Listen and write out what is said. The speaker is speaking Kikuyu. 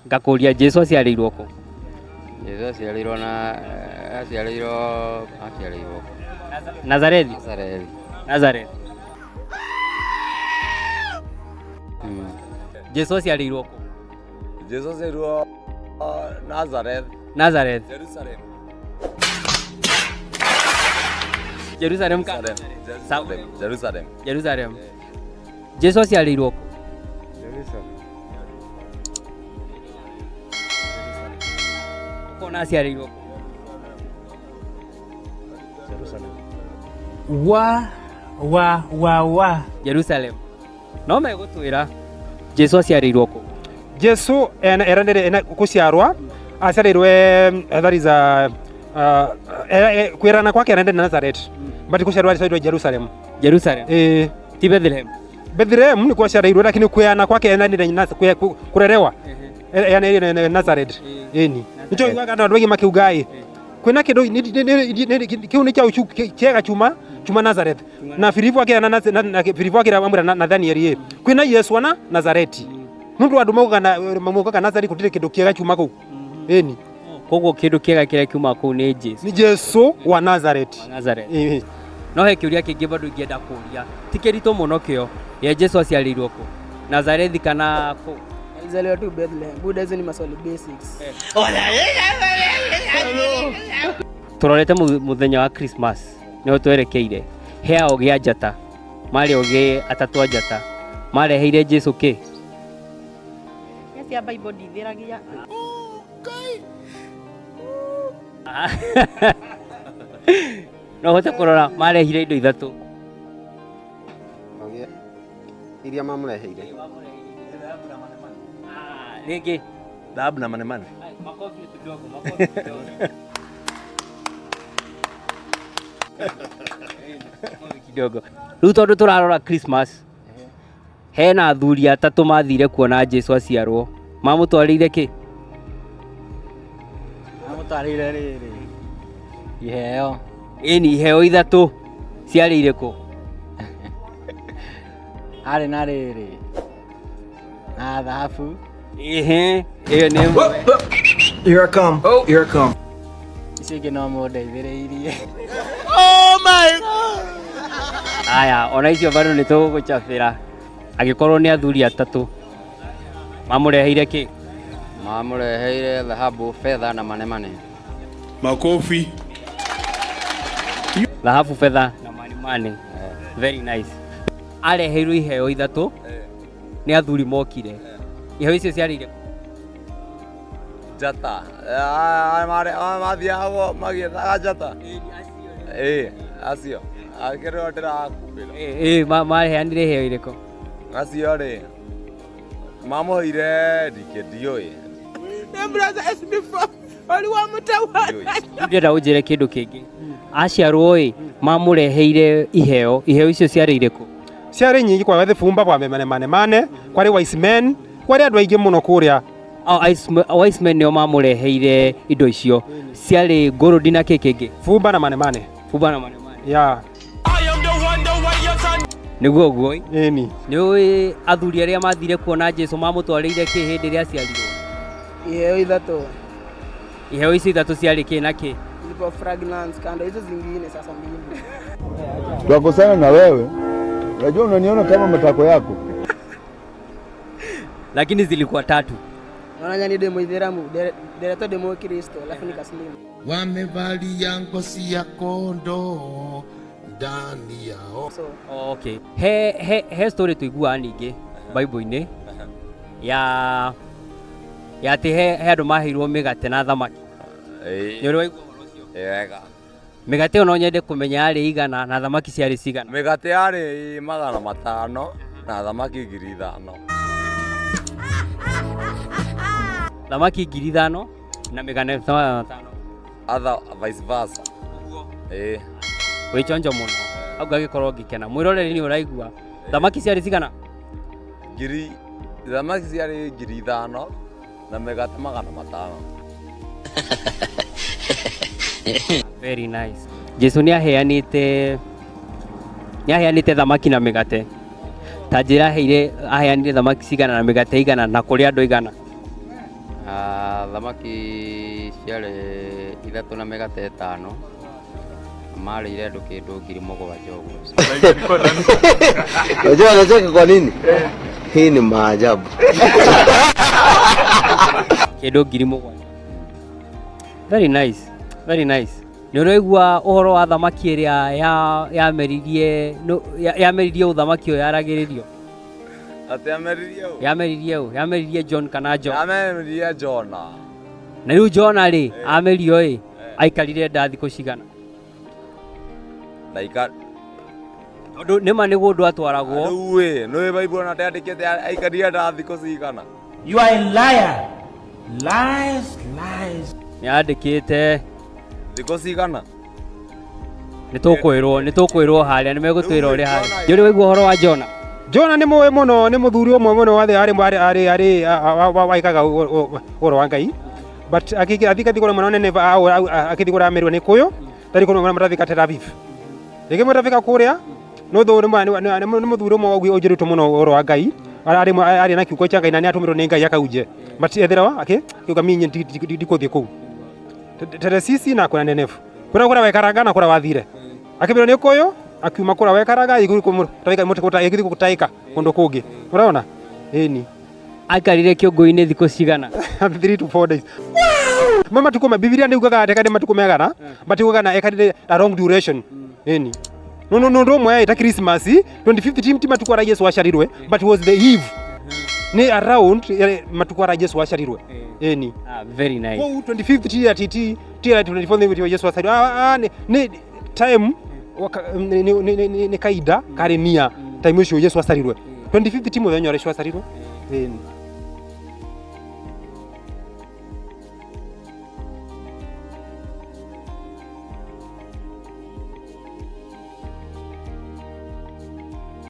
Ngakũria Jesu aciarĩirwo kũ? Jesu aciarĩirwo na aciarĩirwo aciarĩirwo kũ? Nazarethi. Nazarethi. Nazareth. Jesu aciarĩirwo kũ? Jesu aciarirwo Nazareth. Nazareth. Jerusalem. Jerusalem ka? Jerusalem. Jerusalem. Jerusalem. Jesu aciarĩirwo kũ? Jerusalem. Ũkona aciarĩirwo kũ? Jerusalem. Wa wa wa wa. Jerusalem. No megũtwĩra Jesu aciarĩirwo kũ? Jesu eranĩre gũciarwa aciarĩirwe that is a kwĩrana kwake eranĩre Nazareth but gũciarwa aciarĩirwe Jerusalem. Jerusalem. Eh, Ti Bethlehem. Bethlehem nĩkuo aciarĩirwe lakini kwĩana kwake eranĩre kũrerewa eranĩire Nazareth. Ĩni nĩkĩo ũiguaga andũ aingĩ makiuga ĩ kwĩna kĩndũ kĩu nĩ kĩau kĩega chuma chuma Nazareth na Filipo akĩra na Filipo akĩra amwĩra Nathanieli ĩ kwĩna Yesu ana Nazareti nũndũ andũ maugaga maugaga Nazareti gũtirĩ kĩndũ kĩega chuma kũu. Ĩni. Koguo kĩndũ kĩega kĩrĩa kiuma kũu nĩ Jesu. Nĩ Jesu wa Nazareti. Wa Nazareth. Ĩĩ. No he kĩũria kĩngĩ bado ingĩenda kũria. Ti kĩritũ mũno kĩo. Ye Jesu aciarĩirwo kũ? Nazarethi kana kũ? Alizaliwa tu Bethlehem. Buda, hizo ni maswali basics. Tũrorete mũthenya wa Christmas nĩho twerekeire. He aogĩ a njata marĩ ogĩ atatũ a njata mareheire Jesu kĩ? Cia Bible ndithĩragia. No ũhote kũrora marehire indo ithatũ. Iria mamũreheire. Rĩngĩ. Dhahabu na manemane. Makofi kidogo, makofi kidogo. Makofi kidogo. Rĩu tondũ tũrarora Christmas hena athuri atatũ mathire kuona Jesu aciarwo mamũtwarĩire kĩ? Amũtwarĩire rĩrĩ iheo. Ĩni iheo ithatũ ciarĩ irĩkũ? Arĩ na rĩrĩ na thahabu. Ĩhĩ, ĩyo nĩ ĩmwe. Here I come. Oh, here I come. Icio ingĩ no mũndeithĩrĩirie. Aya, ona icio bado nĩ tũgũgũcabĩra. Angĩkorwo nĩ athuri atatũ mamũreheire kĩ? Mamũreheire thahabu, fedha na manemane. Makofi. Thahabu, fedha na manemane. Very nice. Areheirwo iheo ithatũ nĩ athuri mokire. Iheo icio ciarĩ irĩkũ? Njata. Mathiaga magĩethaga njata. Ĩĩ, acio. Akĩrĩo ndĩrakumbĩra. Ĩĩ, maheanire iheo irĩkũ? Acio rĩ, mamũheire ndikĩ ndiũĩ. Ndĩrenda ũnjĩre kĩndũ kĩngĩ. Aciarwo ĩ, mamũreheire iheo, iheo icio ciarĩ irĩkũ? Ciarĩ nyingĩ kwa thibumba kwa manemane mane kwarĩ wise men kwarĩ andũ aingĩ mũno kũrĩa. Wise men nĩo mamũreheire indo icio. Ciarĩ gold na kĩ kĩngĩ? Bumba na manemane. Bumba na manemane. Yeah. Nĩguo ũguo ĩ? Ĩni. Nĩ ũĩ athuri arĩa mathire kuona Jesu mamũtwarĩire kĩ hĩndĩ ĩrĩa aciarirwo? Iheo ithatũ. Iheo icio ithatũ ciarĩ kĩ na kĩ? Ilikuwa fragrance kando hizo zingine sasa mbili. Twakosana na wewe, unajua unaniona kama matako yako. Lakini zilikuwa tatu. Naona nyani demo itheramu, dereto demo Kristo, alafu nikaslimu. Wamevalia ngozi ya kondoo ndani yao. So, Okay. He he he story tuiguaga ningĩ Bible-inĩ ya ya atĩ he he andũ maheirwo mĩgate na thamaki. Ĩĩ. Nĩ ũrĩ waigua ũhoro ũcio? Wega. Mĩgate ĩyo no nyende kũmenya yarĩ igana na thamaki ciarĩ cigana. Mĩgate yarĩ 500 na thamaki 5,000. Thamaki 5,000 na mĩgate 500. Other vice versa. Ĩĩ. Wĩ chonjo mũno. Hau ngagĩkorwo ngĩkena. Mwĩroreri nĩ ũraigua. Thamaki ciarĩ cigana? Ngiri thamaki ciarĩ 5,000 na mĩgate 500. Very nice. Jesu nĩ aheanĩte thamaki na mĩgate. Ta njĩra aheanire thamaki cigana na mĩgate igana na kũrĩ andũ igana. Thamaki ciarĩ 3 na mĩgate 5. Marĩire andũ kĩndũ 7,000 ũguo. Unajua anacheka kwa nini? Hii ni maajabu. Kĩndũ 7,000. Very nice, very nice. Nĩ ũraigua ũhoro wa thamaki ĩrĩa yameririe yameririe ũthamaki ũyũ yaragĩrĩrio? Atĩ ameririe ũ? Yameririe ũ? Yameririe John kana John? Yameririe Jona. Na rĩu Jona rĩ, amerio ĩ, aikarire nda thikũ cigana? Ndaika Tondũ nĩma nĩ gũndũ atwaragwo. Rĩu ĩ, nĩũĩ Bible ona ndĩandĩkĩte aikarire nda thikũ cigana? You are a liar. Lies, lies. Nĩ andĩkĩte thikũ cigana? Nĩ tũkwĩrwo harĩa, nĩ megũtwĩra ũrĩa harĩa. Nĩ ũrĩ waigua ũhoro wa Jona? Jona nĩ mũĩ mũno, nĩ mũthuri ũmwe mũno wa arĩ arĩ arĩ waikaga ũhoro wa Ngai. But athika thikũ mũno nene akĩthiĩ kũrĩa amerio nĩ kũyũ, tari kũrĩa matathika Tel Aviv. Rĩngĩ mũtafika kũrĩa, no thũ nĩ mũthuri ũmwe ũnjĩrĩtwo mũno ũhoro wa Ngai. Arĩ na kiugo kĩa Ngai na nĩ atũmĩrwo nĩ Ngai akaunje. But etherawa akiuga minye ndikũthiĩ kũu. Teresisi na kuna Nenevu. Kũrĩa kũrĩa wekaraga na kũrĩa wathire. Akĩmĩrwo nĩ kũyũ, akiuma kũrĩa wekaraga igũthiĩ gũtaĩka kũndũ kũngĩ. Ũraona? Ĩni. Aikarire kĩũngũ-inĩ thikũ cigana? 3 to 4 days. Ma matukũ ma Bibilia nĩ ugaga atĩ matukũ megana, but ugaga na ekarire a long duration. Ĩni. No no no ndo mwe ta Christmas 25th ti matukũ arĩa Yesu aciarirwe, but was the eve. Ni around matukũ arĩa Yesu aciarirwe. Ĩni. Very nice. Kũu 25th ti ati ti ti 24th ti Yesu aciarirwe. Ni time ni kaida karĩ nia time ũcio Yesu aciarirwe. 25th ti mũthenya ũrĩa Yesu aciarirwe. Ĩni.